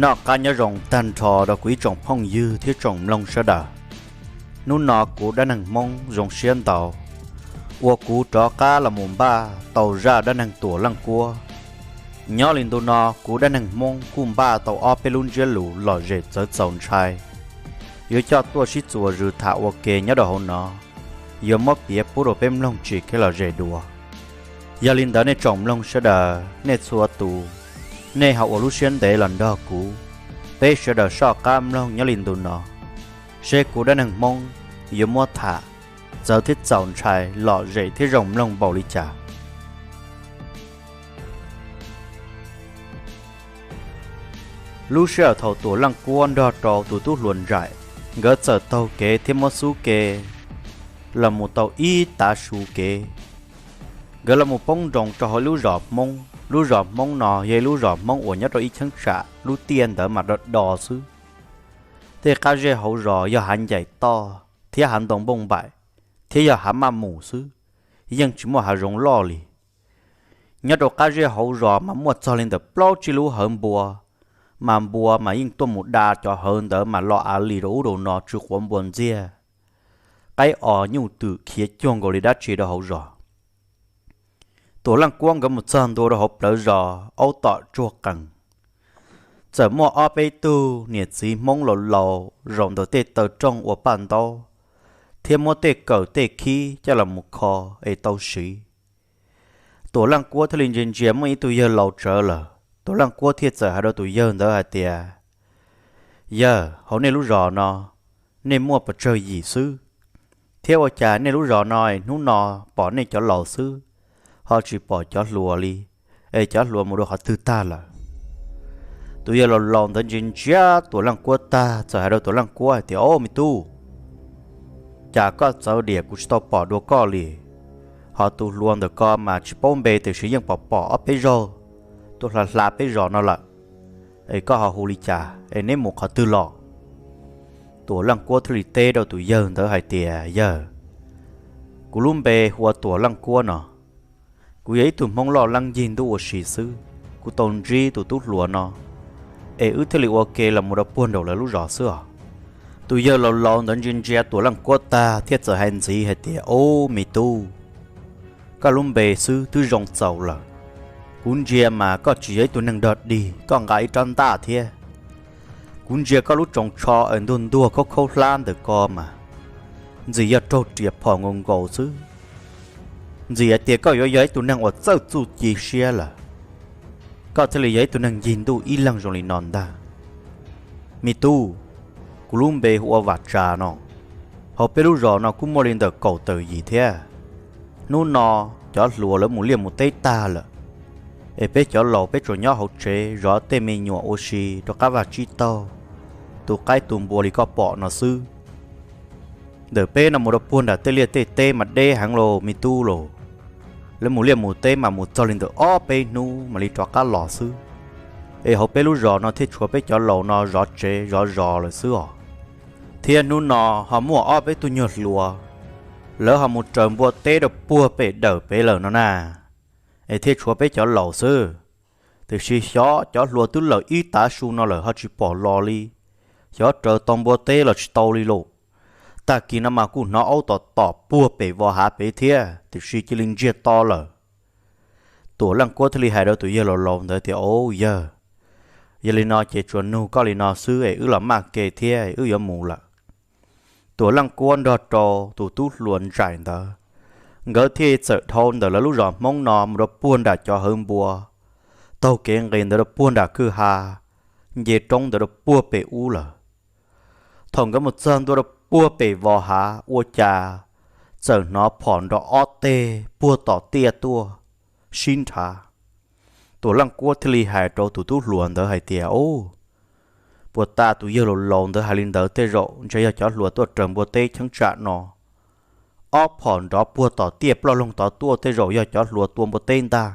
Noj qab nyob zoo tag nrho rau kuv ib tsoom phooj ywg thiab tsoom mloog sawv daws. Hnub no kuv Dab Neeg Hmoob zoo siab ntau uas kuv rov qab los mus npaj tau zaj dab neeg Tuam Leej Kuab. Nyob li ntu no kuv Dab Neeg Hmoob kuj npaj tau ob peb lub ntsiab lus lom zem txawv txaus ntshai, yuav coj tuaj sib txuas zws tham ua ke nyob rau hauv no, yuav muab piav pub rau peb mloog tsim kev lom zem dua. Yog li ntawd nej tsoom mloog sawv daws nej txhua tus, nej ho ua lub siab ntev los nrog kuv, peb sawv daws soj qab mloog nyob li ntu no, seb kuv Dab Neeg Hmoob yuav muab tham txawv thiab txaus ntshai lom zem thiab zoo mloog npaum li cas. Lub sij hawm thaum Tuam Leej Kuab nrog rau tus tub hluas Ntsaim, nkawd txawm taug kev thiab muab xub ke los mus tau ib tav su kev, nkawd los mus poob nroos rau hauv lub zos Hmoob. Lub zos Hmoob no yog ib lub zos Hmoob uas nyob rau ib cheeb tsam lub tiaj ntawd mas do do xwb. Tej qab zej hauv zos yog hav ncaim toj thiab hav ntoo npauj npaim thiab yog hav maj mus xwb, yeej tsis muaj hav zoov loj li. Nyob rau qab zej hauv zos mas muaj txog li ntawm plaub tsib lub hawv npua, mas npua mas yeej tuaj mus da cov hawv ntawd mas lo av li rau ub rau no tsw quav npua ntxiag, qaib os nyuj twm khiav cuag nkaus li dab tsi rau hauv zos. Tuam Leej Kuab nkawd mus txog ntua rau hauv plawv zos aub tom tsuag qees, txawm muaj ob peb tug niam txiv Hmoob laus laus zaum ntawm tej taw rooj ua paj ntaub, thiab muab tej kawm tej khib coj los mus kho es tau siv. Tuam Leej Kuab thiaj li ntsia ntsia muaj ib tug yawg laus tsawv lawm, Tuam Leej Kuab thiaj txawm hais rau tus yawg ntawd hais tias, Yawg, hauv nej lub zos no, nej muaj pes tsawg yim xwb? Thiab ua cas nej lub zos no hnub no pom nej cov laus xwb, ho tsis pom cov hluas li, es cov hluas mus rau qhov twg tag lawm? Tus yawg laus laus ntawd ntsia ntsia Tuam Leej Kuab tag txawm hais rau Tuam Leej Kuab hais tias, Au me tub, cas koj txawv diam kuv tsis tau pom dua koj li. Ho tus hluas ntawm ko mas tsis paub npe tiam sis yeej pom pom ob peb zaug tuaj hla hla peb zos no lawm. Es koj ho hu li cas es neb mus qhov twg los? Tuam Leej Kuab thiaj li teb rau tus yawg ntawd hais tias, Yawg, kuv lub npe hu ua Tuam Leej Kuab no. Kuv yog ib tug Hmoob loj leeb ncig ntuj ua si xwb, kuv tau ntsib tus tub hluas no, es wb thiaj li ua ke los mus rau puag nraum lawv lub zos xwb os. Tus yawg laus laus ntawd ntsia ntsia Tuam Leej Kuab tag thiaj txawm hais ntxiv hais tias, Au me tub, koj lub npe xwb twb zoo txaus lawm. Kuv ntsia mas koj tsis yog ib tug neeg dog dig, koj nqa ib rab ntaj thiab. Kuv ntsia koj lub tsoos tsho es ntuag ntuag khaub khaub hlab ntawm ko mas ntxim yog raug riam phom nkaus nkaus xwb. Ntxim hais tias koj yuav yog ib tug neeg uas txawj txuj ci siab lawm, koj thiaj li yog ib tug neeg ncig ntuj ib leeg zoo li no ntag. Me tub, kuv lub npe hu ua Vam Tsa no. Hauv peb lub zos no kuj muaj li ntawm kaum tawm yim thiab. Hnub no cov hluas lawv mus liaj mus teb tag lawm, es peb cov laus peb tsuas nyob hauv tsev zov tej me nyuam ua si rau qab vaj tsib taug, tu qaib tu npua li koj pom no xwb. Ntawm peb no mus rau puag nram tej liaj tej teb mas deb heev lauj me tub lauj. Lawv mus liaj mus teb mas mus txog li ntawm ob peb hnub mam li rov qab los xwb. Es hauv peb lub zos no thiaj tshuav peb cov laus no zov tsev zov zos lawm xwb os. Thiab hnub no ho muaj ob peb tug nyuag hluas, lawv ho mus raws npua teb rau puag pem dawm pem lawm no na. Es thiaj tshuav peb cov laus xwb. Tiam sis xyov cov hluas twb lawm ib tav su no lawm ho tsis pom los li. Xyov raws tau npua teb los tsis tau li lauj. Tag kis no mas kuj hnov aub tom tom puag pem vos hav pem thiab tiam sis cia li ntsiag to lawm. Tuam Leej Kuab thiaj li hais rau tus yawg laus laus ntawd tias, Au yawg, yog li no ces tsuas nug koj li no xwb es wb los maj ke thiab wb yuav mus lawm. Tuam Leej Kuab nrog rau tus tub hluas Ntsaim ntawd, nkawd thiaj txawm dhau ntawm lawv lub zos Hmoob no mus rau puag nram cov hawv npua, taug kev nqis ntawd rau puag nram kwj ha, nce roob ntawd rau puag pem ub lawm. Thaum nkawd mus txog ntua rau puag pem vos hav ua cas txawm hnov phom nrov ob teg puag tom tiaj tuaj sib nrhav. Tuam Leej Kuab thiaj li hais rau tus tub hluas ntawd hais tias, Ub, puas tas tus yawg laus laus ntawd hais li ntawd tej zaum ntshe yog cov hluas tuaj raws npua teb cheeb tsam no. Ob phom nrov puag tom tiaj ploj loog tod tuaj tej zaum yog cov hluas tua npua teb ntag.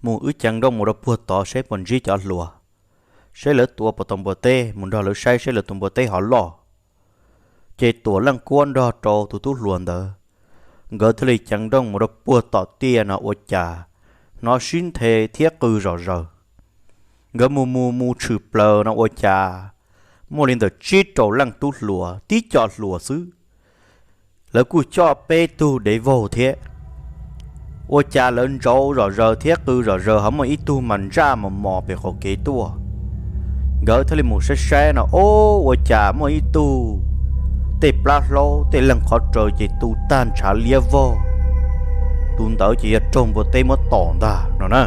Mus wb ceev nrooj mus rau puag tod seb puas ntsib cov hluas, seb lawv tua puas tau npua teb, mus nrog lawv saib seb lawv tua npua teb ho loj. Ces Tuam Leej Kuab nrog rau tus tub hluas ntawd, nkawd thiaj li ceev nrooj mus rau puag tom tiaj no ua cas hnov sib nthe thiab qw zom zaws. Nkawd mus mus mus tshwm plaws no ua cas muaj li ntawm tsib rau leej tub hluas tib co hluas xwb. Lawv kuj coj peb tug dev vaug thiab. Ua cas lawv ntsauv zom zaws thiab qw zom zaws, ho muaj ib tug mas ntsaj mos mos pem qaum kev tuaj. Nkawd thiaj li mus saib saib no, o, ua cas muaj ib tug tej plab hlaub tej leeg qhov raws ces tu tag ntshav liab vog. Tus ntawd ces yog raug npua teb muab tom ntag no na.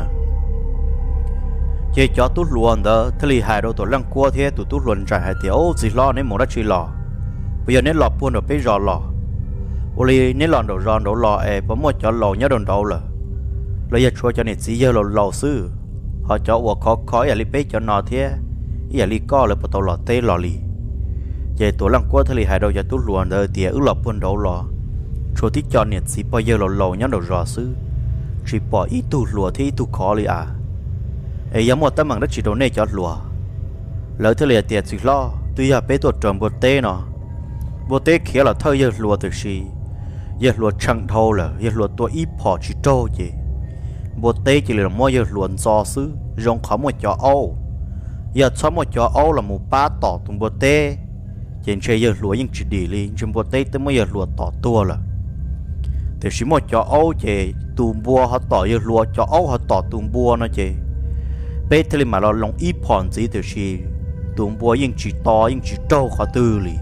Ces cov tub hluas ntawd thiaj li hais rau Tuam Leej Kuab thiab tus tub hluas ntxawm hais tias, Ub, txiv hlob, neb mus dab tsi los? Puas yog neb los puag nraum peb zos los? Ua li neb los nraum zos nraud los es puas muaj cov laus nyob rau nraud lawm? Los yog tshuav cov niam txiv yawg laus laus xwb? Ho cov uas khov kho ib yam li peb cov no thiab ib yam li koj lawv puas tau los teb los li? Ces Tuam Leej Kuab thiaj li hais rau cov tub hluas ntawd tias, Wb los puag nraud los, tshuav tib co niam txiv pog yawg laus laus nyob nraum zos xwb, tsis pom ib tug hluas thiab ib tug khov li as. Es yog muaj teeb meem dab tsi rau nej cov hluas? Lawv thiaj li hais tias, Txiv hlob, twb yog peb tuaj raws npua teb no. Npua teb khiav los thawj yawg hluas, tiam sis yawg hluas tshee dhau lawm, yawg hluas tua ib phom tsis raug ces npua teb cia li los muab yawg hluas ntxo xwb, zoo qhov muaj cov aub. Yog txhob muaj cov aub los mus pab tom tus npua teb, ces ntshe yawg hluas yeej tsis dim li, ntshe npua teb twb muab yawg hluas tom tuag lawm. Tiam sis muaj cov aub ces tus npua ho tom yawg hluas, cov aub ho tom tus npua no ces peb thiaj li mam los loo ib phom ntxiv, tiam sis tus npua yeej tsis to yeej tsis raug qhov twg li,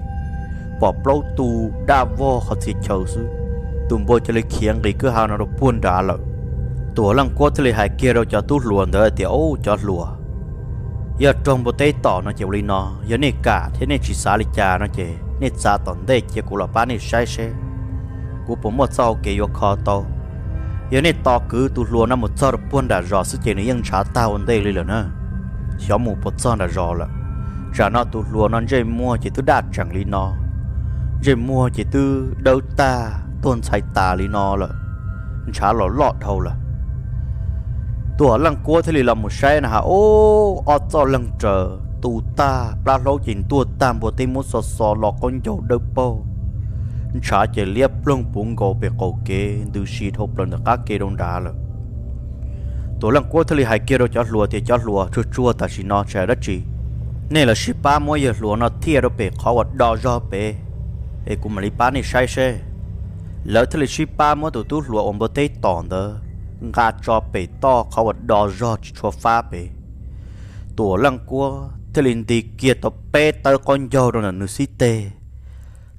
pom plaub tu daj vog qhov txhia chaw xwb. Tus npua cia li khiav nqis kwj ha no rau puag nrad lawm. Tuam Leej Kuab thiaj li hais kiag rau cov tub hluas ntawd tias, Ub, cov hluas, yog raug npua teb tom no ces ua li no, yog nej kam thiab nej tsis xav li cas no ces nej txav tom ntej cia kuv los pab nej saib seb kuv puas muaj txoj hau kev yuav kho tau. Yog nej tos kwv tus hluas no mus txog rau puag nram zos xwb ces nws yeej ntshav tag ua ntej li lawm na. Xyov mus puas txog nram zos lawm. Tsam no tus hluas no ntsej muag ces twb daj tseem li no, ntsej muag ces twb dawb tag tuag ntxhais tas li no lawm, ntshav los loj dhau lawm. Tuam Leej Kuab thiaj li los mus saib na has, ub, ob txoj leeg raws tu tag, plab hlaub ces ntuag tag, npua teb muab xo xo los qaub ncaug dawb paug, ntshav ces liab ploog puv nkaus pem qaum kev ntws si dhau plaws ntawm qab kev rau nrad lawm. Tuam Leej Kuab thiaj li hais kiag rau cov hluas tias, Cov hluas, tsuag tsuag tam sim no tsis hais dab tsi, nej los sib pab muab yawg hluas no thiaj rau pem qhov uas do zog pem, es kuv mam li pab nej saib seb. Lawv thiaj li sib pab muab tus tub hluas uas npua teb tom ntawd nqa tso pem toj qhov uas do zog tsis tshua fab pem. Tuam Leej Kuab thiaj li nti kiag tau peb tawb qaub ncaug rau ntawm nws xib teg,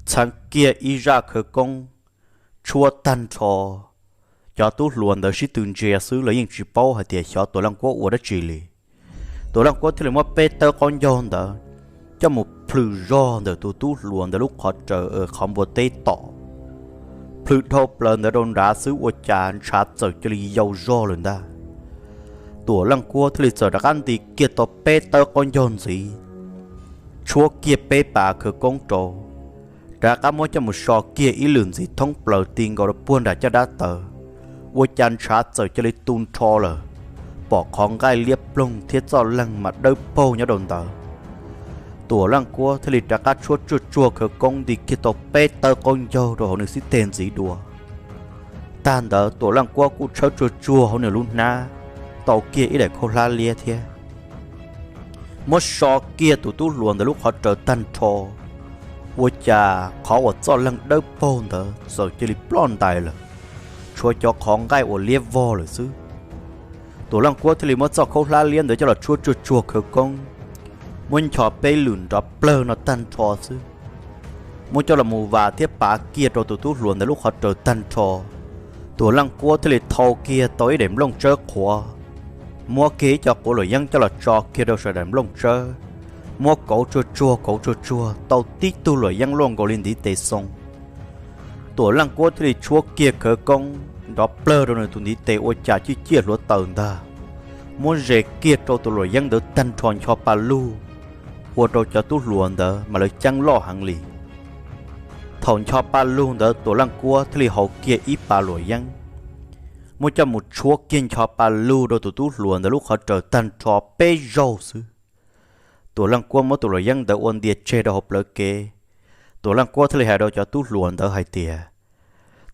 txheev kiag ib zaj khawv koob tshuab tag nrho. Cov tub hluas ntawd sib tw ntsia xwb, lawv yeej tsis paub hais tias xyov Tuam Leej Kuab ua dab tsi li. Tuam Leej Kuab thiaj li muab peb tawb qaub ncaug ntawd coj mus plhws zog ntawm tus tub hluas ntawd lub qhov raws qhov npua teb tom, plhws dhau plaws ntawd rau nrad xwb ua cas ntshav txawm cia li yau zog lawm ntag. Tuam Leej Kuab thiaj li txawm rov qab nti kiag tau peb tawb qaub ncaug ntxiv, tshuab kiag peb pas khawv koob rau, rov qab muab coj mus so kiag ib lwm ntxiv thoob plaws ti nkaus rau puag nram caj dab taws, ua cas ntshav txawm cia li tu nrho lawm, pom qhov nqaij liab ploog thiab txoj leeg mas dawb paug nyob rau ntawd. Tuam Leej Kuab thiaj li rov qab tshuab tsuag tsuag khawv koob nti kiag tau peb tawb qaub ncaug rau hauv nws xib teg ntxiv dua. Tag ntawd Tuam Leej Kuab kuj tshawb tsuag tsuag hauv nws lub hnab tau kiag ib daim khaub hlab liab thiab, muab so kiag tus tub hluas ntawd lub qhov raws tag nrho, ua cas qhov uas txoj leeg dawb paug ntawd txawm cia li ploj ntais lawm, tshuav cov qhov nqaij uas liab vog lawm xwb. Tuam Leej Kuab thiaj li muab txoj khaub hlab liab ntawd coj los tshuab tsuag tsuag khawv koob, muab ncho peb lwm nrov plawg no tag nrho xwb, muab coj los mus vas thiab pav kiag rau tus tub hluas ntawd lub qhov raws tag nrho. Tuam Leej Kuab thiaj li thau kiag tau ib daim nplooj tsawb qhuav, muab kiag ib co quav luam yeeb coj los tso kiag rau saum daim nplooj tsawb, muab kauv tsuag tsuag kauv tsuag tsuag tau tib tug luam yeeb luaj nkaus li ntiv tes xoo. Tuam Leej Kuab thiaj li tshuab kiag khawv koob nrov plawg rau nws tus ntiv tes ua cas ciaj ciaj hluav taws ntag, muab zes kiag rau tus luam yeeb ntawd tag nrho ncho pa lug, ua rau cov tub hluas ntawd mas lawv ceeb loj heev li. Thaum ncho pa lug ntawd Tuam Leej Kuab thiaj li haus kiag ib pas luam yeeb, muab coj mus tshuab kiag ncho pa lug rau tus tub hluas ntawd lub qhov raws tag nrho peb zaug xwb. Tuam Leej Kuab muab tus luam yeeb ntawd ua ntias tseg rau hauv plawv kev. Tuam Leej Kuab thiaj li hais rau cov tub hluas ntawd hais tias,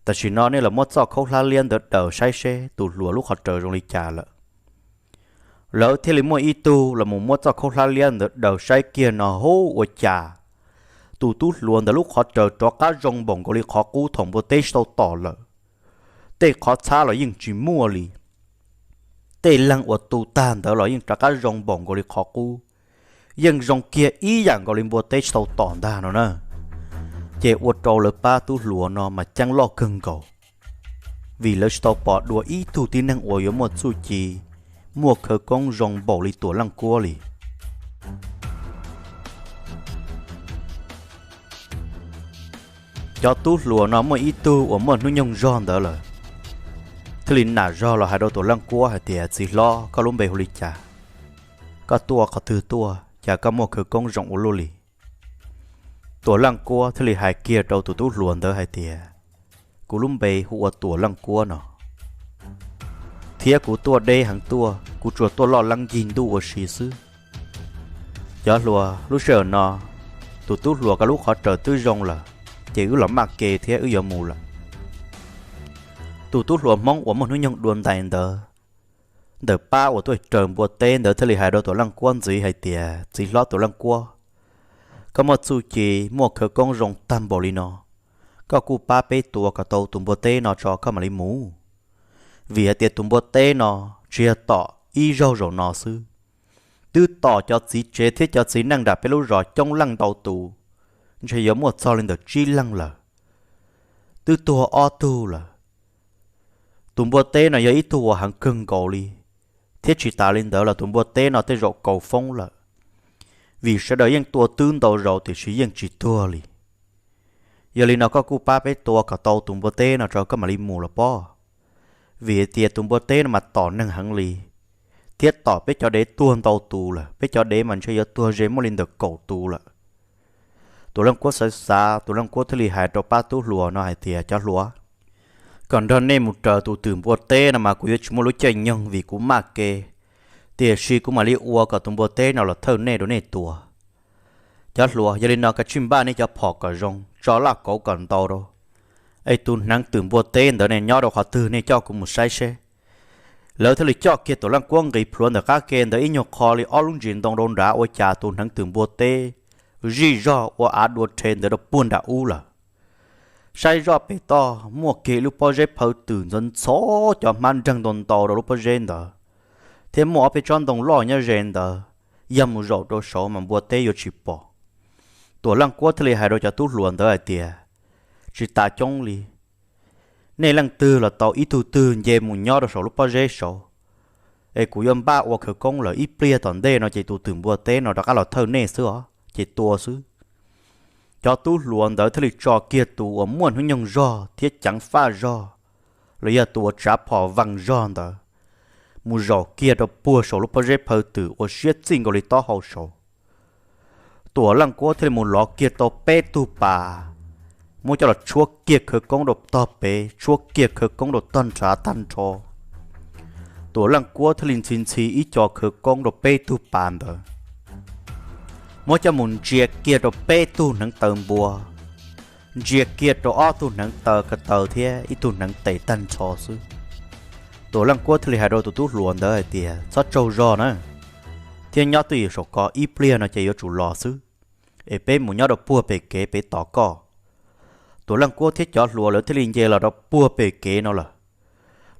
Tam sim no nej los muab txoj khaub hlab liab ntawd daws saib seb tus hluas lub qhov raws zoo li cas lawm. Lawv thiaj li muaj ib tug los mus muab txoj khaub hlab liab ntawd daws saib kiag no, hub, ua cas tus tub hluas ntawd lub qhov raws rov qab zoo npaum nkaus li qhov qub thaum npua teb tsis tau tom lawm. Tej qhov txhab los yeej tsis muaj li. Tej leeg uas tu tag ntawd los yeej rov qab zoo npaum nkaus li qhov qub, yeej zoo kiag ib yam nkaus li npua teb tsis tau tom ntag no na. Ces ua rau lawv pab tub hluas no mas ceeb loj kawg nkaus, vim lawv tsis tau pom dua ib tug tib neeg uas yuav muaj txuj ci, muaj khawv koob zoo npaum li Tuam Leej Kuab li. Cov tub hluas no muaj ib tug uas muaj hnub nyoog zog ntawd lawm, thiaj li nam zog los hais rau Tuam Leej Kuab hais tias, Txiv hlob, koj lub npe hu li cas? Koj tuaj qhov twg tuaj, cas koj muaj khawv koob zoo ua luaj li? Tuam Leej Kuab thiaj li hais kiag rau tus tub hluas ntawd hais tias, Kuv lub npe hu ua Tuam Leej Kuab no, thiab kuv tuaj deb heev tuaj, kuv tsuas tuaj loj leeb yig ntuj ua si xwb. Cov hluas, lub sij hawm no tus tub hluas ko lub qhov raws twb zoo lawm, ces wb los maj ke thiab, wb yuav mus lawm. Tus tub hluas Hmoob uas muaj hnub nyoog dua ntais ntawd, ntawm pab uas tuaj raws npua teb ntawd thiaj li hais rau Tuam Leej Kuab ntxiv hais tias, Txiv hlob Tuam Leej Kuab, koj muaj txuj ci, muaj khawv koob zoo tag npaum li no, koj kuj pab peb tua kom tau tus npua teb no tso koj mam li mus. Vim hais tias tus npua teb no tsis yog tom ib zaug zaum no xwb, twb tom cov txiv tsev thiab cov txiv neej nram peb lub zos coob leej ntau tus, ntshe yuav muaj txog li ntawm tsib leeg lawm, twb tuag ob tug lawm. Tus npua teb no yog ib tug uas heev kawg nkaus li, thiab tsis tas li ntawd los tus npua teb no tej zaum kaus foob lawm, vim sawv daws yeej tua twb ntau zaus tiam sis yeej tsis tuag li. Yog li no koj kuj pab peb tua kom tau tus npua teb no tso koj mam li mus los pob, vim hais tias tus npua teb no mas tom neeg heev li, thiab tom peb cov dev tuag ntau tus lawm, peb cov dev mas ntshe yuav tuag ze muaj li ntawm kaum tus lawm. Tuam Leej Kuab xav xav, Tuam Leej Kuab thiaj li hais rau pab tub hluas no hais tias, Cov hluas, kom nrog nej mus raws tus twm npua teb no mas kuv yuav tsis muaj lub caij nyoog vim kuv maj ke, tiam sis kuv mam li ua kom tus npua teb no los thawj nej rau nej tua. Cov hluas, yog li no kav tsij npaj nej cov phom kom zoo, tso laj kauv kom ntau rau, es tus hneev twm npua teb ntawd ne nyob rau qhov twg nej coj kuv mus saib seb. Lawv thiaj li coj kiag Tuam Leej Kuab nqis plhuav ntawm qab ke ntawd ib nyuag qho li ob lub ntsis ntoo rau nrad ua cas tus hneev twm npua teb zij zog ua av dua rhe ntawd rau puag nram ub lawm. Saib zoj pem toj muaj kiag lub pob zeb phaw twm ntxhov ntxhov cov hmab nreeg ntau ntau rau lub pob zeb ntawd, thiab muaj ob peb tsob ntoo loj nyob ze ntawd, yog mus zaum rau saud mas npua teb yuav tsis pom. Tuam Leej Kuab thiaj li hais rau cov tub hluas ntawd hais tias, Tsis tas coob li, nej leej twg los tau ib tug twg nce mus nyob rau saum lub pob zeb saud, es kuv yuav npaj ua khawv koob lawm ib pliag tom ntej no ces tus twm npua teb no rov qab los thawj nej xwb os, ces tua xwb. Cov tub hluas ntawd thiaj li tso kiag tus uas muaj hnub nyoog zog thiab ceev faj zog, los yog tus uas tsav phom vees zog ntawd, mus zaum kiag rau puag saum lub pob zeb phaw twm uas siab txij nkaus li taub hau saud. Tuam Leej Kuab thiaj li mus lov kiag tau peb tug pas, muab coj los tshuab kiag khawv koob rau tog pem, tshuab kiag khawv koob rau tog nrad tag nrho. Tuam Leej Kuab thiaj li ntxhi ntxhi ib co khawv koob rau peb tug pas ntawd, muab coj mus ntsia kiag rau peb tug hneev taw npua, ntsia kiag rau ob tug hneev taw ko taw thiab ib tug hneev tes tag nrho xwb. Tuam Leej Kuab thiaj li hais rau tus tub hluas ntawd hais tias, Txhob tsaug zog na, thiab nyob twj ywm saum ko ib pliag no ces yuav tsum los xwb, es peb mus nyob rau puag pem kev pem tos koj. Tuam Leej Kuab thiab cov hluas lawv thiaj li nce los rau puag pem kev no lawm.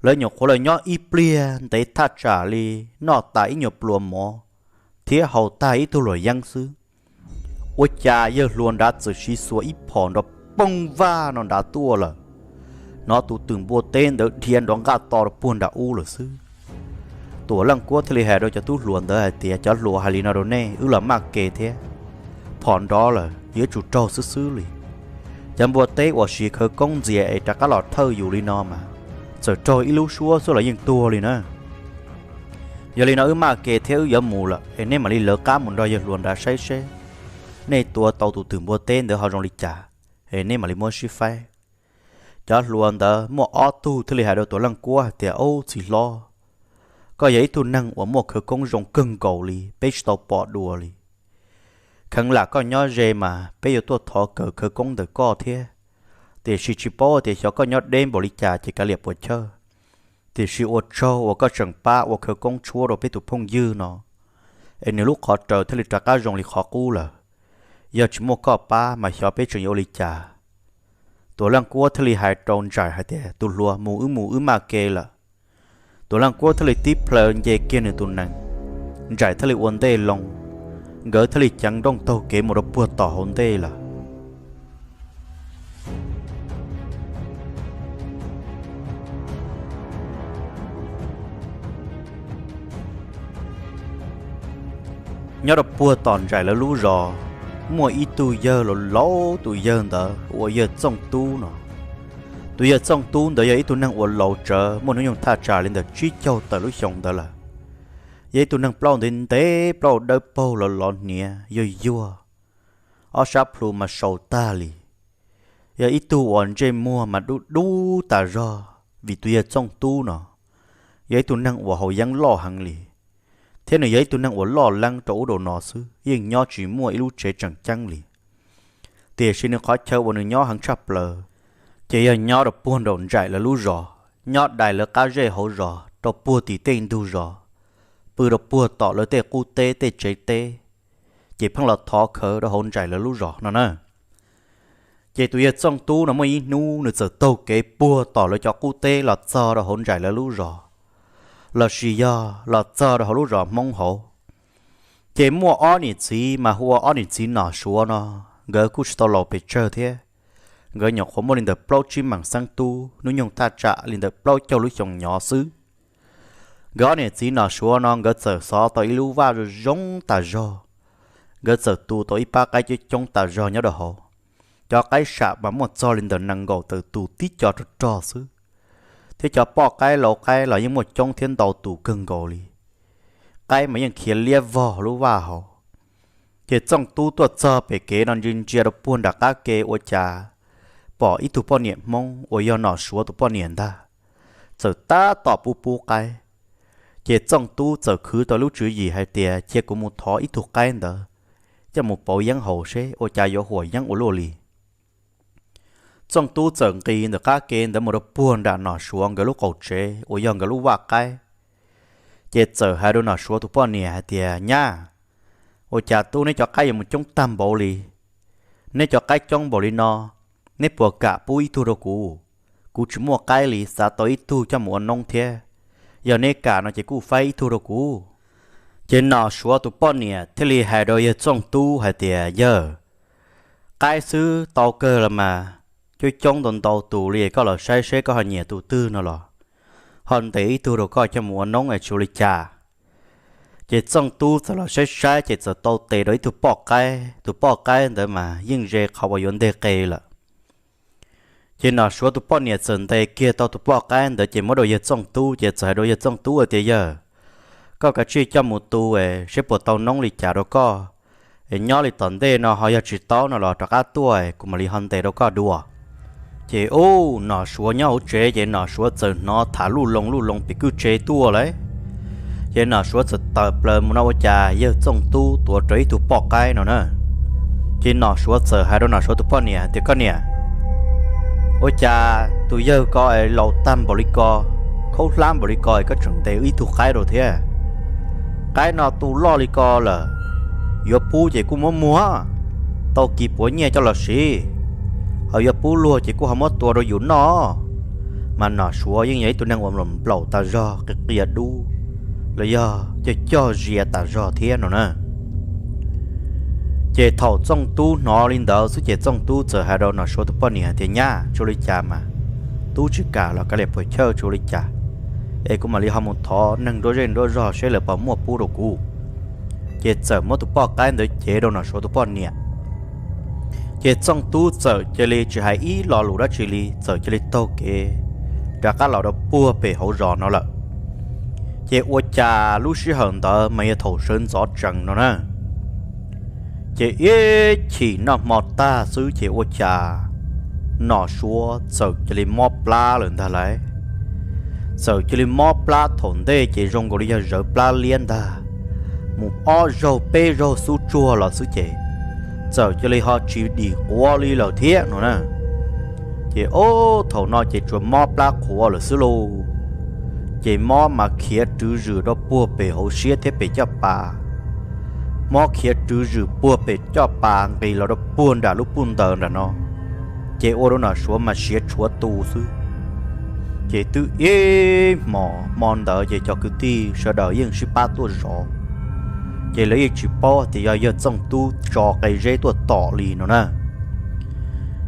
Lawv nyuam qhuav los nyob ib pliag ntev thaj tsam li noj tas ib nyuag pluas mov thiab haus tag ib tug luam yeeb xwb, ua cas yawg hluas nrad txawm siv xuas ib phom nrov pooj vaj no nrad tuaj lawm. Hnov tus twm npua teb ntawd dhia nrov nqaj to rau puag nram ub lawm xwb. Tuam Leej Kuab thiaj li hais rau cov tub hluas ntawd hais tias, Cov hluas, hais li no rau nej, wb los maj ke thiab, phom nrov lawm yuav tsum raug xwb xwb li. Cov npua teb uas siv khawv koob ntxias es rov qab los thawj yus li no mas, txawm raug ib lub suab xwb los yeej tuag li na. Yog li no wb maj ke thiab wb yuav mus lawm es nej mam li lawv qab mus nrog yawg hluas nrad saib seb nej tua tau tus twm npua teb ntawd ho zoo li cas, es nej mam li muab sib faib. Cov hluas ntawd muaj ob tug thiaj li hais rau Tuam Leej Kuab hais tias, Au txiv hlob, koj yog ib tug neeg uas muaj khawv koob zoo kawg nkaus li, peb tsis tau pom dua li. Kheev lam koj nyob ze mas peb yuav tuaj thov kawm khawv koob ntawm koj thiab, tiam sis tsis paub tias xyov koj nyob deb npaum li cas ces kav liam puas chawj. Tiam sis ua tsaug uas koj tseem pab ua khawv koob tshuab rau peb tus phooj ywg no, es nws lub qhov raws thiaj li rov qab zoo li qhov qub lawm. Yog tsis muaj koj pab mas xyov peb tseem yuav ua li cas. Tuam Leej Kuab thiaj li hais rau Ntsais hais tias, tus hluas, mus wb mus wb maj ke lawm. Tuam Leej Kuab thiaj li tib plhaw nce kiag nws tus nees, Ntsais thiaj li ua ntej loo, nkawd thiaj li ceev nrooj taug kev mus rau puag tom hauv ntej lawm. Nyob rau puag tom Ntsais lawv lub zos, muaj ib tug yawg laus laus, tus yawg ntawd hu ua yawg Txooj Tub no. Tus yawg Txooj Tub ntawd yog ib tug neeg uas laus tsawv, muaj hnub nyoog thaj tsam li ntawm tsib caug tawm lub xyoo ntawd lawm. Yog ib tug neeg plaub ntev ntev, plaub dawb paug los los hniav yuag yuag, ob sab plhu mas saus tag li. Yog ib tug uas ntsej muag mas dub dub tas zog, vim tus yawg Txooj Tub no yog ib tug neeg uas haus yeeb loj heev li, thiab nws yog ib tug neeg uas loj leeb rau ub rau no xwb, yeej nyob tsis muaj ib lub tsev tseem ceeb li. Tiam sis nws qhov chaw uas nws nyob heev tshaj plaws ces yog nyob rau puag nraum Ntsais lawv lub zos, nyob dai lawv qab zej hauv zos rau puag tim tej ntug zos, pw rau puag tom lawv tej qub teb tej tsev teb, ces pheej los thov khawv rau hauv Ntsais lawv lub zos no na. Ces tus yawg Txooj Tub no muaj ib hnub nws txawm taug kev puag tom lawv cov qub teb los txog rau hauv Ntsais lawv lub zos, los sis yog los txog rau hauv lub zos Hmoob hauv. Ces muaj ob niam txiv mas hu ua ob niam txiv Nom Suav no, nkawd kuj tsis tau laus pes tsawg thiab, nkawd nyuam qhuav muaj li ntawm plaub tsib meem xeeb tub, hnub nyoog thaj tsam li ntawm plaub caug lub xyoo nyob xwb. Nkawd ob niam txiv Nom Suav no nkawd txawm xov tau ib lub vaj zoo zoo tas zog, nkawd txawm tu tau ib pab qaib coob coob tas zog nyob rau hauv. Cov qaib sam mas muaj txog li ntawm nees nkaum tawm tus tib co rog rog xwb, thiab cov poj qaib lau qaib los yeej muaj coob thiab ntau tus kawg nkaus li. Qaib mas yeej khiav liab vog lub vaj hauv. Ces Txooj Tub tuaj txog pem kev no ntsia ntsia rau puag nram qab ke ua cas pom ib tug poj niam Hmoob uas yog Nom Suav tus poj niam ntag, txawm tab tom pub pub qaib. Ces Txooj Tub txawm khwv tau lub tswv yim hais tias, cia kuv mus thov ib tug qaib ntawd coj mus pauv yeeb haus seb ua cas yuav huam yeeb ua luaj li. Txooj Tub txawm nqis ntawm qab ke ntawd mus rau puag nram Nom Suav nkawd lub qaum tsev uas yog nkawd lub vaj qaib. Ces txawm hais rau Nom Suav tus poj niam hais tias, nyab, ua cas tub neb cov qaib yuav mus coob tag npaum li? Neb cov qaib coob npaum li no, neb puas kam pub ib tug rau kuv? Kuv tsis muaj qaib li, xav tau ib tug coj mus ua noob thiab. Yog neb kam no ces kuj faib ib tug rau kuv. Ces Nom Suav tus poj niam thiaj li hais rau yawg Txooj Tub hais tias, yawg, qaib xwb tau kawg los mas, coob coob ntau ntau tus li, koj los saib seb koj ho nyiam tus twg no los ho ntes ib tug rau koj coj mus ua noob es tsis ua li cas. Ces Txooj Tub txawm los saib saib ces txawm tau tes rau ib tug poj qaib. Tus poj qaib ntawd mas yeej ze qhov uas yuav nteg qe lawm. Ces Nom Suav tus poj niam txawm ntes kiag tau tus poj qaib ntawd ces muab rau yawg Txooj Tub, ces txawm hais rau yawg Txooj Tub hais tias, yawg, koj kav tsij coj mus tu es seb puas tau noob li cas rau koj, es nyob li tom ntej no ho yog tsis tau no los rov qab tuaj es kuv mam li ho ntes rau koj dua. Ces ub, Nom Suav nyob hauv tsev ces Nom Suav txawm hnov tham luj loo luj loo pem kwj tsev tuaj lawm. Ces Nom Suav txawm tawm plaws mus no ua cas yawg Txooj Tub tuav rawv ib tug poj qaib no na. Ces Nom Suav txawm hais rau Nom Suav tus poj niam tias, koj niam, ua cas tus yawg ko es laus tag npaum li ko, khaub hlab npaum li ko es koj tseem ntes ib tug qaib rau thiab? Qaib no tu loj li ko lawm, yuav pub ces kuj muab muag, tau kis puav nyiaj coj los siv, ho yuav pub luag ces kuj ho muab tua rau yus noj. Mas Nom Suav yeej yog ib tug neeg uas nplaum tas zog, qia qia dub, los yog coj coj zia tas zog thiab no na. Ces thaum Txooj Tub hnov li ntawd xwb ces Txooj Tub txawm hais rau Nom Suav tus poj niam tias, nyab, tsis ua li cas mas, tub tsis kam los kav liam puas chawj, tsis ua li cas, es kuv mam li ho mus thov neeg nruab zej nruab zog seb lawv puas muaj pub rau kuv. Ces txawm muab tus poj qaib ntawd cev rau Nom Suav tus poj niam. Ces Txooj Tub txawm cia li tsis hais ib lo lus dab tsi li, txawm cia li taug kev rov qab los rau puag pem hauv zos no lawm. Ces ua cas lub sij hawm ntawd mas yog thaum sawv ntxov tsees no na. Ces ib chim noj hmo tag xwb ces ua cas Nom Suav txawm cia li mob plab lawm ntag lauj. Txawm cia li mob plab thaum ntej ces zoo nkaus li yog zawv plab liab ntag, mus ob zaug peb zaug xub tsuag los xwb ces txawm cia li ho tsis dim quav li lawm thiab no na. Ces ob thaum no ces tsuas mob plab qhuav lawm xwb lauj. Ces mob mas khiav rwv zwm rau puag pem hauv siab thiab pem caj pas. Mob khiav rwv zwm puag pem caj pas nqis los rau puag nram lub puj ntawd nram no, ces ua rau Nom Suav mas siav tshuav tu xwb. Ces twb ib hmos hmo ntawd ces cov kwv tij sawv daws yeej sib pab tuaj zov, ces lawv yeej tsis paub tias yog yawg Txooj Tub tso qe zeb tuaj tom li no na.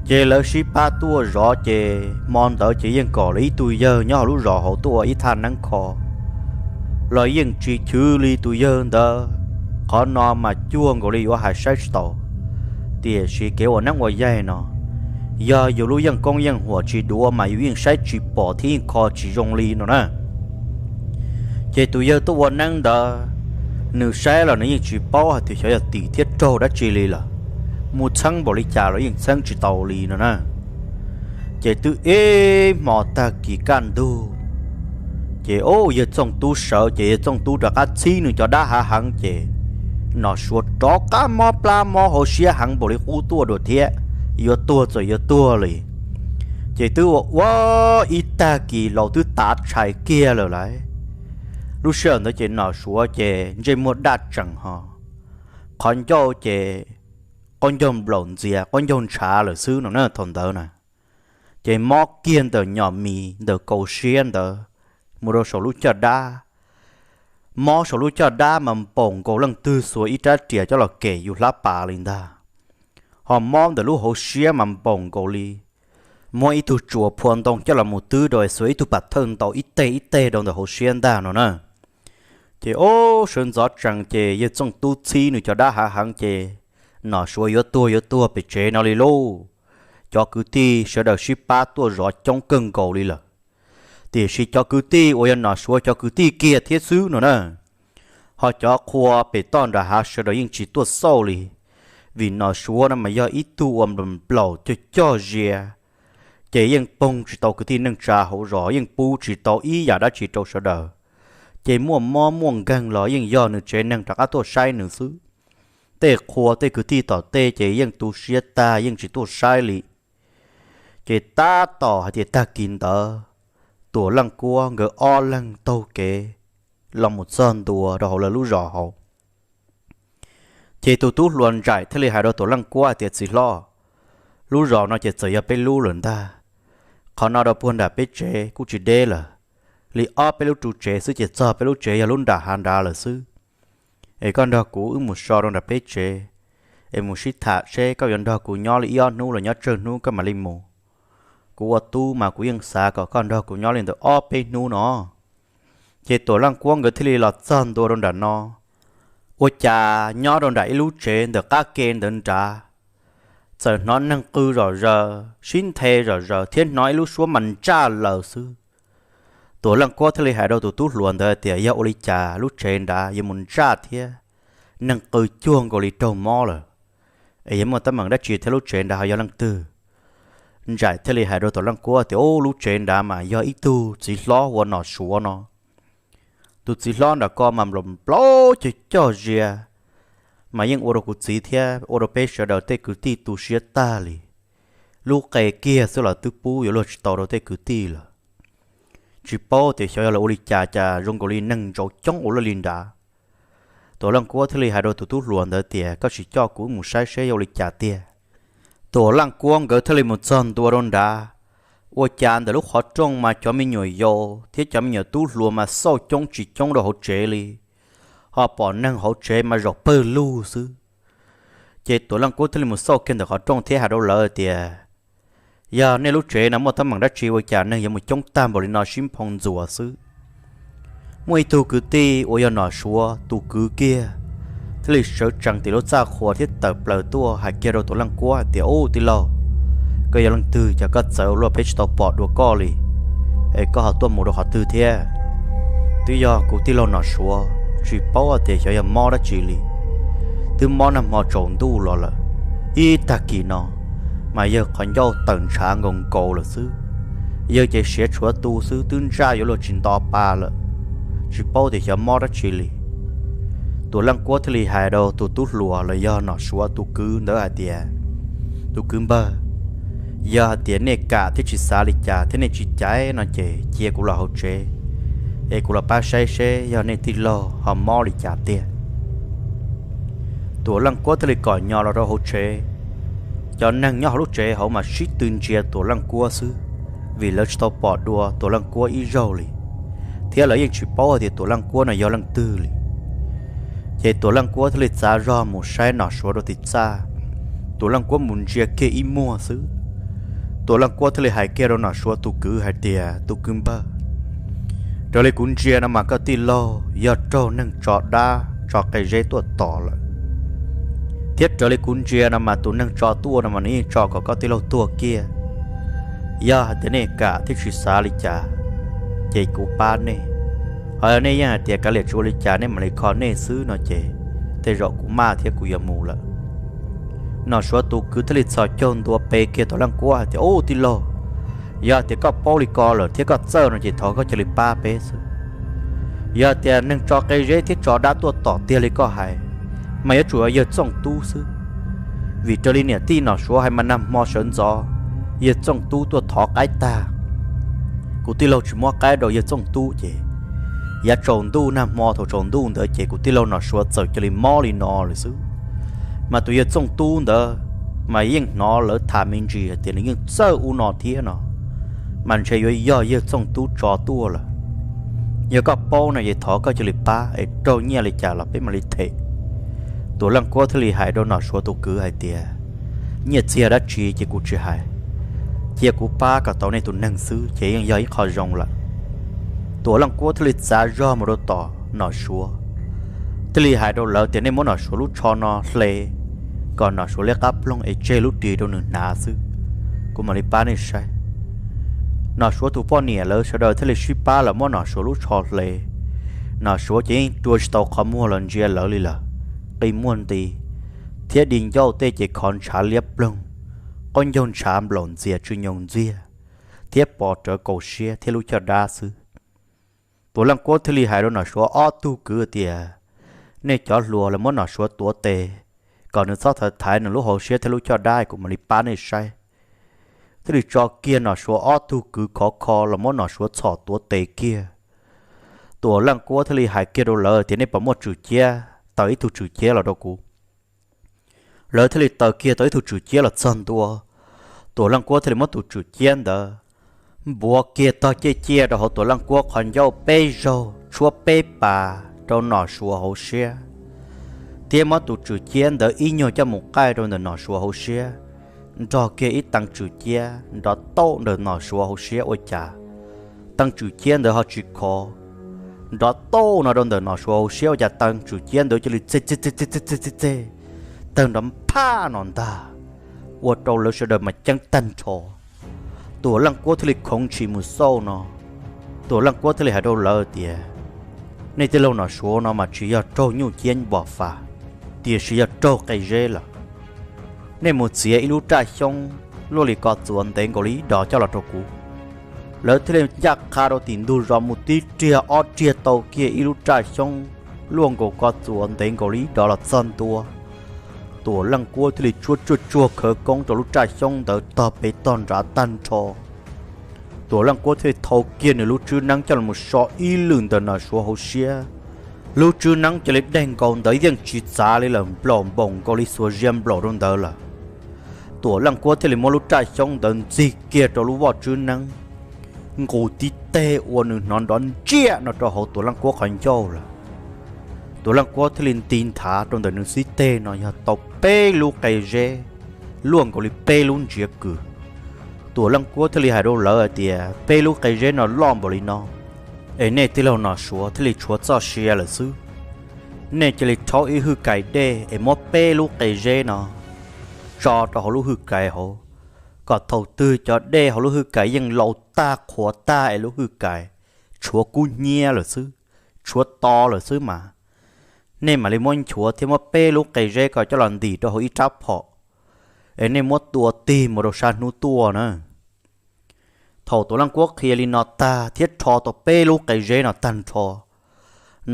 Ces lawv sib pab tuaj zov ces hmo ntawd ces yeej kom lawv ib tug yawg nyob hauv lub zos hauv tuaj ua ib thaj neeb kho los yeej tsis chwv li tus yawg ntawd. Qhov no mas cuag nkaus li yuav hais saib tsis taus, tiam sis kev ua neeb ua yaig no, yog yus lub yeej koob yeej huam tsis duav mas yus yeej saib tsis pom thiab yeej kho tsis zoo li no na. Ces tus yawg tuaj ua neeb ntawd, nws saib los nws yeej tsis paub hais tias xyov yog tim thiab raug dab tsi li lawm, mus txheeb npaum li cas los yeej txheeb tsis tau li no na. Ces twb ib hmo tag kis kaj ntug, ces o yawg Txooj Tub sawv ces yawg Txooj Tub rov qab txhib nws cov dab hav heev ces Nom Suav rov qab mob plab mob hauv siab heev npaum li qub tuaj dua thiab, yuav tuag txawm yuav tuag li. Ces twb ua ua ib tag kis laus twb tav tshais kiag lawm lauj. Lub sij hawm ntawd ces Nom Suav ces ntsej muag daj tsees ho, qhov ncauj ces qaub ncaug nplaum ntxias qaub ncaug ntshav lawm xwb no na thaum ntawd na. Ces mob kiag ntawm nyom mis ntawm kaus siab ntawd mus rau saum lub caj dab. Mob saum lub caj dab mas npaum nkaus leej twg xuas ib rab riam coj los kem yus hlab pas li ntag. Ho mob ntawm lub hauv siab mas npaum nkaus li muab ib tug tsuas phua ntoo coj los mus twb rau xuas ib tug pas thawj ntaus ib teg ib teg rau ntawm hauv siab ntag no na. Ces o sawv ntxov tsees ces yawg Txooj Tub txhib nws cov dab hav heev ces Nom Suav yuav tuag yuav tuag pem tsev no li lauj. Cov kwv tij sawv daws sib pab tuaj zov coob kawg nkaus li lawm, tiam sis cov kwv tij uas yog Nom Suav cov kwv tij kiag thiab xwb no na. Ho cov qhua pem toj nram hav sawv daws yeej tsis tuaj xauj li, vim Nom Suav no mas yog ib tug uas nplaum nplaum cog cog zia, ces yeej poog tsis tau kwv tij neej tsa hauv zos, yeej pub tsis tau ib yam dab tsi rau sawv daws. Ces muaj mob muaj nkeeg los yeej yog nws tsev neeg rov qab tuaj saib nws xwb. Tej qhua tej kwv tij tom tej ces yeej tu siab tag yeej tsis tuaj saib li. Ces tab tom hais tias tag kis ntawd, Tuam Leej Kuab nkawd ob leeg taug kev los mus txog ntua rau hauv lawv lub zos hauv. Ces tus tub hluas Ntsaim thiaj li hais rau Tuam Leej Kuab hais tias, Txiv hlob, lub zos no ces txawm yog peb lub lawm ntag. Qhov no rau puag nram peb tsev kuj tsis deb lawm, li ob peb lub ru tsev xwb ces txog peb lub tsev yog lub nram hav nrad lawm xwb. Es koj nrog kuv wb mus so rau nram peb tsev, es mus sib tham seb koj yuav nrog kuv nyob li ib ob hnub los nyob tsawg hnub koj mam li mus. Kuv ua tub mas kuv yeej xav kom koj nrog kuv nyob li ntawm ob peb hnub no. Ces Tuam Leej Kuab nkawd thiaj li los txog ntua rau nram no. Ua cas nyob rau nram ib lub tsev ntawm qab ke ntawd nrad, txawm hnov neeg qw zom zaws sib nthe zom zaws thiab hnov ib lub suab mas ntsaj laws xwb. Tuam Leej Kuab thiaj li hais rau tus tub hluas ntawd tias, Yog ua li cas lub tsev nrad yuav mus ntsaj thiab neeg qw cuag nkaus li raug mob lawm? Es yog muaj teeb meem dab tsi thiab lub tsev nrad ho yog leej twg? Ntsaim thiaj li hais rau Tuam Leej Kuab tias, Ub, lub tsev nrad mas yog ib tug txiv hlob hu ua Nom Suav no. Tus txiv hlob nram ko mas nplaum nplaum cog cog zia, mas yeej ua rau kuv txiv thiab ua rau peb sawv daws tej kwv tij tu siab tag li. Lub qe kiag xwb los twb pub yuav luag tsis tau rau tej kwv tij lawm. Tsis paub tias xyov yog lawv ua li cas cas zoo nkaus li neeg ntsaus coob ua luaj li nrad. Tuam Leej Kuab thiaj li hais rau tus tub hluas ntawd tias, Koj sim coj kuv wb mus saib seb yog ua li cas tiag. Tuam Leej Kuab nkawd thiaj li mus txog ntua rau nrad. Ua cas ntawm lub qhov rooj mas cov me nyuam yaus thiab cov me nyuam tub hluas mas xauj coob tsis coob rau hauv tsev li, ho pom neeg hauv tsev mas zaum pawg lug xwb. Ces Tuam Leej Kuab thiaj li mus xauj kiag ntawm qhov rooj thiab hais rau lawv tias, Yog nej lub tsev no muaj teeb meem dab tsi ua cas neeg yuav mus coob tag npaum li no sib nphoo ntxuas xwb? Muaj ib tug kwv tij uas yog Nom Suav tus kwv kiag thiaj li sawv tsees tim lub txaj qhua thiab tawm plaws tuaj hais kiag rau Tuam Leej Kuab hais tias, Ub, tij laug, koj yog leej twg cas koj txawv ua luaj peb tsis tau pom dua koj li, es koj ho tuaj mus rau qhov twg thiab? Twb yog kuv tij laug Nom Suav tsis paub hais tias xyov yog mob dab tsi li, twb mob nag hmo tsaus ntuj los lawm, ib tag kis no mas yawg qhov ncauj tawm ntshav nkaus nkaus lawm xwb. Yawg ces siav tshuav tu xwb, twb ntsaj yuav luag tsis nto pa lawm, tsis paub tias xyov mob dab tsi li. Tuam Leej Kuab thiaj li hais rau tus tub hluas los yog Nom Suav tus kwv ntawd hais tias, Tus kwv npawg, yog hais tias nej kam thiab tsis xav li cas thiab nej tsis caiv no ces cia kuv los hauv tsev, es kuv los pab saib seb yog nej tij laug ho mob li cas tiag. Tuam Leej Kuab thiaj li kom nyo los rau hauv tsev. Cov neeg nyob hauv lub tsev hauv mas sib tw ntsia Tuam Leej Kuab xwb, vim lawv tsis tau pom dua Tuam Leej Kuab ib zaug li, thiab lawv yeej tsis paub hais tias Tuam Leej Kuab no yog leej twg li. Ces Tuam Leej Kuab thiaj li txav zog mus saib Nom Suav rau tim txaj. Tuam Leej Kuab mus ntsia kiag ib muag xwb, Tuam Leej Kuab thiaj li hais kiag rau Nom Suav tus kwv hais tias, tus kwv npawg, raws li kuv ntsia no mas koj tij laug yog raug neeg tso dab tso qe zeb tuaj tom lawm, thiab raws li kuv ntsia no mas tus neeg tso tuaj no mas nws yeej tso kom koj tij laug tuag kiag. Yog hais tias nej kam thiab tsis xav li cas, ces kuv pab nej. Ho yog nej yeej hais tias kav liam tsis ua li cas nej mam li kho nej xwb no ces tej zaum kuv maj thiab kuv yuav mus lawm. Nom Suav tus kwv thiaj li txhos caug ntua pe kiag Tuam Leej Kuab hais tias, ub tij laug, yog tias koj paub li ko lawm thiab koj txawj no ces thov koj cia li pab peb xwb. Yog tias neeg tso qe zeb thiab tso dab tuaj tom tiag li koj hais, mas yuav tsum yog Yawg Txooj Tub xwb, vim raws li niam tij Nom Suav hais mas nag hmo sawv ntxov Yawg Txooj Tub tuaj thov qaib tag, kuv tij laug tsis muab qaib rau Yawg Txooj Tub ces yav tsaus ntuj nag hmo thaum tsaus ntuj ntawd ces kuv tij laug Nom Suav txawm cia li mob li no lawm xwb. Mas tus Yawg Txooj Tub ntawd mas yeej hnov lawv tham me ntsis hais tias nws yeej txawj ub no thiab no, mas ntshe yuav yog Yawg Txooj Tub tso tuaj lawm. Yog koj paub no ces thov koj cia li pab es raug nyiaj li cas los peb mam li them. Tuam Leej Kuab thiaj li hais rau Nom Suav tus kwv hais tias, nyiaj txiag dab tsi ces kuv tsis hais, cia kuv pab kom tau nej tus neeg xwb ces yeej yog ib qho zoo lawm. Tuam Leej Kuab thiaj li txav zog mus rau tom Nom Suav, thiaj li hais rau lawv tias, nej muab Nom Suav lub tsho no hle, kom Nom Suav liab qab ploog es tseg lub ris rau nws hnav xwb, kuv mam li pab nej saib. Nom Suav tus poj niam lawv sawv daws thiaj li sib pab los muab Nom Suav lub tsho hle. Nom Suav ces yeej rua tsis tau qhov muag los ntsia lawv li lawm, qi muag nti, thiab di ncauj tej ces khov ntshav liab ploog, qaub ncaug ntshav nplaum ntxias tsw nyoos ntxiag, thiab pov rawv kaus siab thiab lub caj dab xwb. Tuam Leej Kuab thiaj li hais rau Nom Suav ob tug kwv tias, nej cov hluas los muab Nom Suav tuav tes, kom nws txhob thaiv thaiv nws lub hauv siab thiab lub caj dab, kuv mam li pab nej saib. Thiaj li tso kiag Nom Suav ob tug kwv khov kho los muab Nom Suav txhom tuav tes kiag. Tuam Leej Kuab thiaj li hais kiag rau lawv tias, nej puas muaj tswm ciab, taws ib tug tswm ciab los rau kuv. Lawv thiaj li taws kiag tau ib tug tswm ciab los txog ntua. Tuam Leej Kuab thiaj li muab tus tswm ciab ntawd npuav kiag tog ciaj ciaj rau hauv Tuam Leej Kuab qhov ncauj peb zaug, tshuab peb pas rau Nom Suav hauv siab, thiab muab tus tswm ciab ntawd ib nyuag coj mus qaij rau ntawm Nom Suav hauv siab, nrog kiag ib tee tswm ciab nrov tauj ntawm Nom Suav hauv siab ua cas tee tswm ciab ntawd ho tsis khov. Nrov tauj no rau ntawm Nom Suav hauv siab ua cas tee tswm ciab ntawd cia li txeg txeg txeg txeg txeg txeg, tawg nrov phaj no ntag, ua rau lawv sawv daws mas ceeb tag nrho. Tuam Leej Kuab thiaj li khoov ntshis mus xauj no. Tuam Leej Kuab thiaj li hais rau lawv tias, nej tij laug Nom Suav no mas tsis yog raug nyuj ciab npom fas, tiam sis yog raug qe zeb lawm. Nej mus txiav ib lub raj xyoob luaj li ko txuas ntev nkaus li ib dos coj los rau kuv. Lawv thiaj li ncaj qha rau tim ntug zos mus tib riag ob riag tau kiag ib lub raj xyoob luaj nkaus ko txuas ntev nkaus li ib dos los txog ntua. Tuam Leej Kuab thiaj li tshuab tsuag tsuag khawv koob rau lub raj xyoob ntawd tog pem tog nrad tag nrho. Tuam Leej Kuab thiaj li thau kiag nws lub tswb neeb coj los so ib lwm ntawm Nom Suav hauv siab. Lub tswb neeb cia li dej nkaus ntawd yeej tsis txav li lawm, nplaum npaum nkaus li xuas zia nplaum rau ntawd lawm. Tuam Leej Kuab thiaj li muab lub raj xyoob ntawd ntxig kiag rau lub voj tswb neeb, nqus tib teg ua nws hnov nrov ntsiaj no rau hauv Tuam Leej Kuab qhov ncauj lawm. Tuam Leej Kuab thiaj li nti nthav rau ntawm nws xib teg no yog tau peb lub qe zeb luaj nkaus li peb lub ntsiav kws. Tuam Leej Kuab thiaj li hais rau lawv hais tias, peb lub qe zeb no loj npaum li no, es nej tij laug Nom Suav thiaj li tshuav txoj sia lawm xwb. Nej cia li rhaub ib hwj kais dej es muab peb lub qe zeb no tso rau hauv lub hwj kais hauv, kom thaum twg cov dej hauv lub hwj kais yeej laus tag qhuav tag es lub hwj kais tshuav kub hnyiab lawm xwb, tshuav to lawm xwb mas, nej mam li muab nchuav thiab muab peb lub qe zeb ko coj los ntim rau hauv ib rab phom, es nej muab tua tig mus rau sab hnub tuaj na. Thaum Tuam Leej Kuab qhia li no tag thiab rho tau peb lub qe zeb no tag nrho,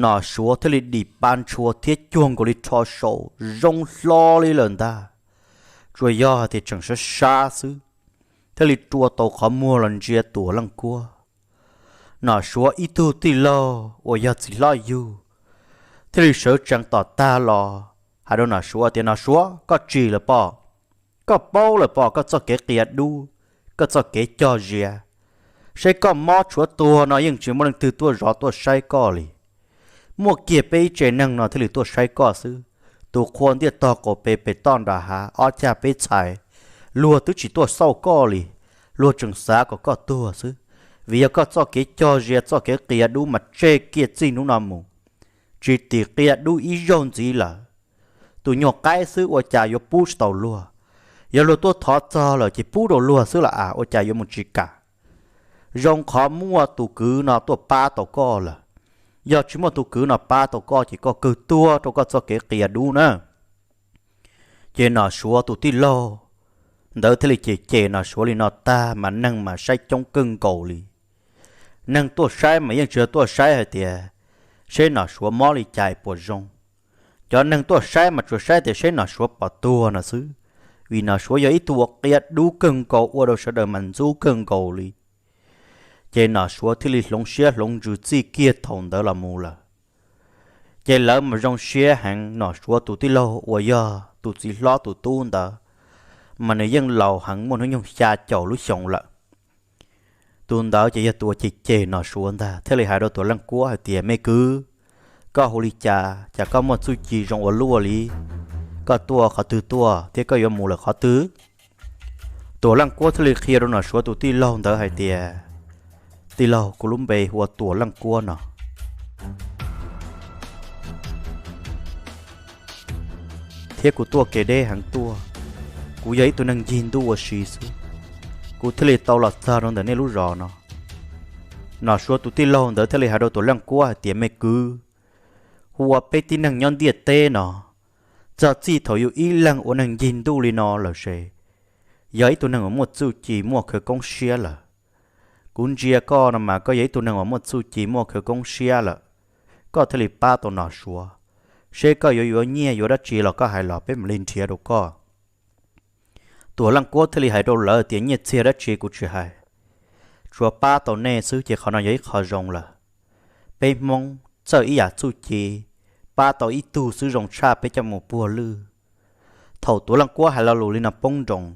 Nom Suav thiaj li dim pa ntshua thiab cuag nkaus li rho saum zoo hlo li lawm ntag. Tsuas yog hais tias tseem sab sab xwb, thiaj li rua tau qhov muag los ntsia Tuam Leej Kuab. Nom Suav ib tug tij laug uas yog txiv hlob yug thiaj li sawv tsees tom tag los hais rau Nom Suav tias, Nom Suav, koj tsim lawm pob, koj paub lawm pob koj txoj kev qia dub, koj txoj kev cog zias. Saib koj mob tshuav tuag no yeej tsis muaj leej twg tuaj zov tuaj saib koj li. Muaj kiag peb ib tse neeg no thiaj li tuaj saib koj xwb. Tus qhua ntiaj tog qaum pem pem toj nram hav ob cag peb txhais, luag twb tsis tuaj xauj koj li, luag tseem xav kom koj tuag xwb. Vim yog koj txoj kev cog zias txoj kev qia dub mas tseg kiag txij hnub no mus, tsis tim qia dub ib zaug ntxiv lawm. Tus nyuag qaib xwb ua cas yuav pub tsis tau luag. Yog luag tuaj thov txog lawm ces pub rau luag xwb los as, ua cas yuav mus tsis kam. Zoo qhov muaj tus kwv no tuaj pab tau koj lawm. Yog tsis muaj tus kwv no pab tau koj ces koj kawg tuag rau koj txoj kev qia dub na. Ces Nom Suav tus tij laug ntawd thiaj li cem cem Nom Suav li no tag mas neeg mas saib coob kawg nkaus li. Neeg tuaj saib mas yeej tsis yog tuaj saib hais tias seb Nom Suav mob li cas puas zoo. Cov neeg tuaj saib mas tsuas saib tias seb Nom Suav puas tuag no xwb, vim Nom Suav yog ib tug uas qia dub kawg nkaus ua rau sawv daws mas ntxub kawg nkaus li. Ces Nom Suav thiaj li hloov siab hloov ntsws txij kiag thaum ntawd los mus lawm. Ces lawv mas zoo siab heev, Nom Suav tus tij laug uas yog tus txiv hlob tus tub ntawd mas nws yeej laus heev muaj hnub nyoog xya caum lub xyoo lawm. Tus ntawd ces yog tus uas cem cem Nom Suav ntag, thiaj li hais rau Tuam Leej Kuab hais tias, Me kwv, koj hu li cas, cas koj muaj txuj ci zoo ua luaj li? Koj tuaj qhov twg tuaj thiab koj yuav mus lawm qhov twg? Tuam Leej Kuab thiaj li qhia rau Nom Suav tus tij laug ntawd hais tias, Tij laug, kuv lub npe hu ua Tuam Leej Kuab no, thiab kuv tuaj kev deb heev tuaj. Kuv yog ib tug neeg ncig ntuj ua si xwb, kuv thiaj li tau los txog rau ntawm nej lub zos no. Nom Suav tus tij laug ntawd thiaj li hais rau Tuam Leej Kuab hais tias, Me kwv, hu ua peb tib neeg nyob ntiaj teb no, txog txij thaum yus ib leeg ua neeg ncig ntuj li no lawm ces yog ib tug neeg uas muaj txuj ci muaj khawv koob siab lawm. Kuv ntsia koj no mas koj yog ib tug neeg uas muaj txuj ci muaj khawv koob siab lawm, koj thiaj li pab tau Nom Suav. Seb koj yuav yuav nyiaj yuav dab tsi los koj hais los peb mam li nrhiav rau koj. Tuam Leej Kuab thiaj li hais rau lawv tias, Nyiaj txiag dab tsi kuv tsis hais, tsuas pab tau nej xwb ces qhov no yog ib qho zoo lawm. Peb Hmoob txawj ib yam txuj ci, pab tau ib tug xwb zoo tshaj peb coj mus puag lwj. Thaum Tuam Leej Kuab hais lo lus li no poob nroos,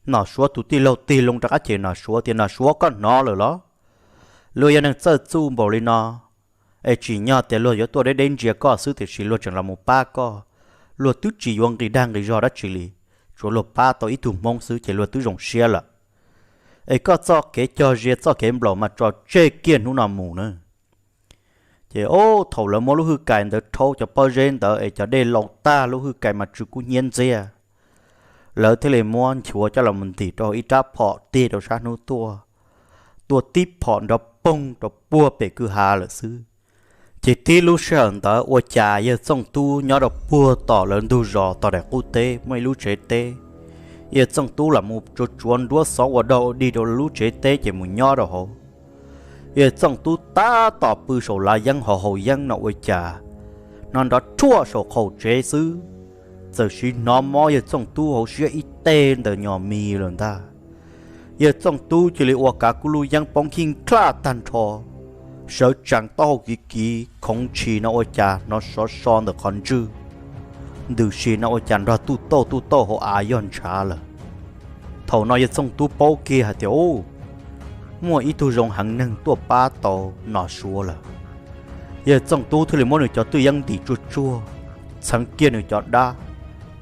Nom Suav tus tij laug tig loo rov qab cem Nom Suav tias, Nom Suav, koj hnov lawm los? Luag yog neeg txawj txuj npaum li no, es tsim nyog tias luag yuav tuaj deb deb ntsia koj xwb tiam sis luag tseem los mus pab koj. Luag twb tsis yuav nqis dag nqis zog dab tsi li, tsuas luag pab tau ib tug Hmoob xwb ces luag twb zoo siab lawm. Es koj txoj kev cog zias txoj kev nplaum mas tso tseg kiag hnub no mus na. Ces o, thaum lawv muab lub hwj kais ntawd rhaub cov pob zeb ntawd es cov dej laus tag lub hwj kais mas tsw kub hnyiab ntxiag. Lawv thiaj li muab nchuav coj los ntim rau ib rab phom tig rau sab hnub tuaj, tuaj tib phom nrov poog rau puag pem kwj ha lawm xwb. Ces tib lub sij hawm ntawd ua cas Yawg Txooj Tub nyob rau puag tom lawv ntug zos tom daim qub teb muaj ib lub tsev teb. Yawg Txooj Tub lam mus tsuav tsuav nruab xov ua dog ua dig rau lub tsev teb ces mus nyob rau hauv. Yawg Txooj Tub tab tom pw saum lav yeeb hauv haus yeeb no ua cas hnov nrov rhuaj saum qaum tsev xwb, txawm sim hnov mob Yawg Txooj Tub hauv siab ib teg ntawm nyom mis lawm ntag. Yawg Txooj Tub cia li ua kav kub lub yeeb poob khij khlaj tag nrho, sawv tsees taub hau kiv kiv khoov ntshis no ua cas hnov sov so ntawm qhov ntswg, ntws si no ua cas nrog tuj tauj tuj tauj hauv av yog ntshav lawm. Thaum no Yawg Txooj Tub paub kiag hais tias, Ub, muaj ib tug zoo heev neeg tuaj pab tau Nom Suav lawm. Yawg Txooj Tub thiaj li muab nws cov twj yeeb ntim tsuag tsuag, txheev kiag nws cov dab,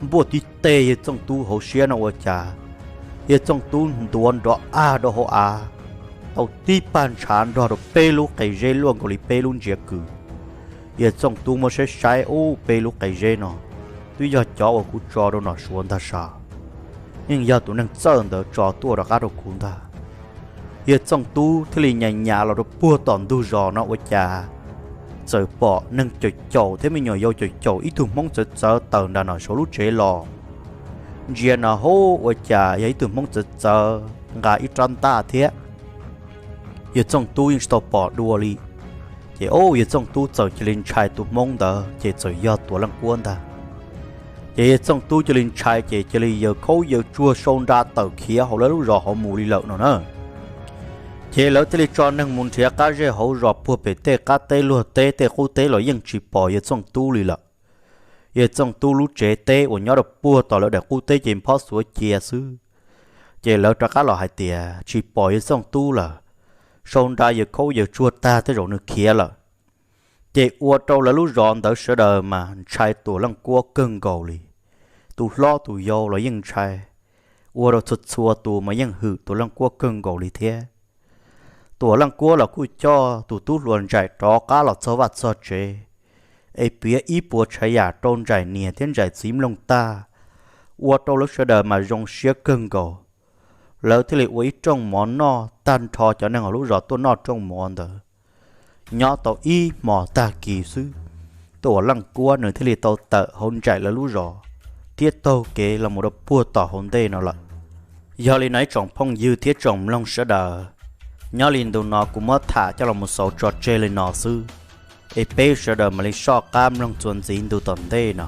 npuaj tib teg Yawg Txooj Tub hauv siab no ua cas Yawg Txooj Tub ntuav nrov aj rau hauv av, tau tib pag ntshav nrog rau peb lub qe zeb luaj nkaus li peb lub ntsiav kws. Yawg Txooj Tub muab saib saib, Ub, peb lub qe zeb no twb yog cov uas kuv tso rau Nom Suav ntag sav. Yeej yog tus neeg txawj ntawd tso tuaj rov qab rau kuv ntag. Yawg Txooj Tub thiaj li nyas nyas los rau puag tom ntug zos no ua cas txawm pom neeg caum caum thiab me nyuam yaus caum caum ib tug Hmoob txawv txawv tawm nram Nom Suav lub tsev los. Ntsia no hauv ua cas yog ib tug Hmoob txawv txawv nqa ib rab ntaj thiab. Yawg Txooj Tub yeej tsis tau pom dua li. Ces o, Yawg Txooj Tub txawm cia li ntshai tus Hmoob ntawd ces txawm yog Tuam Leej Kuab ntag. Ces Yawg Txooj Tub cia li ntshai ces cia li yaws khaub yaws tsuag sau nra tawm khiav hauv lawv lub zos hauv mus li lawm no na. Ces lawv thiaj li tso neeg mus nrhiav qab zej hauv zos puag pem tej qab teb luag teb tej qub teb los yeej tsis pom yawg Txooj Tub li lawm. Yawg Txooj Tub lub tsev teb uas nyob rau puag tom lawv daim qub teb ces phob xuav cia xwb. Ces lawv rov qab los hais tias tsis pom yawg Txooj Tub lawm, sau nra yawg khaub yawg tsuag tag tej zaum nws khiav lawm. Ces ua rau lawv lub zos ntawd sawv daws mas ntshai Tuam Leej Kuab kawg nkaus li. Tus hlob tus yau los yeej ntshai, ua rau txhua txhua tus mas yeej hwm Tuam Leej Kuab kawg nkaus li thiab. Tuam Leej Kuab los kuj coj tus tub hluas Ntsaim rov qab los txog vaj txog tsev, es piav ib puas tsav yam rau Ntsaim niam thiab Ntsaim txiv mloog tag, ua rau lawv sawv daws mas zoo siab kawg nkaus. Lawv thiaj li ua ib rooj mov noj tag nrho cov neeg hauv lub zos tuaj noj rooj mov ntawd. Nyob tau ib hmos tag kis xwb, Tuam Leej Kuab nws thiaj li tau tawm hauv Ntsaim lawv lub zos thiab taug kev los mus rau puag tom hauv ntej no lawm. Yog li no ib tsoom phooj ywg thiab tsoom mloog sawv daws, nyob li ntu no kuv muab tham coj los mus xaus tso tseg li no xwb, es peb sawv daws mam li soj qab mloog txuas ntxiv ntu tom ntej no.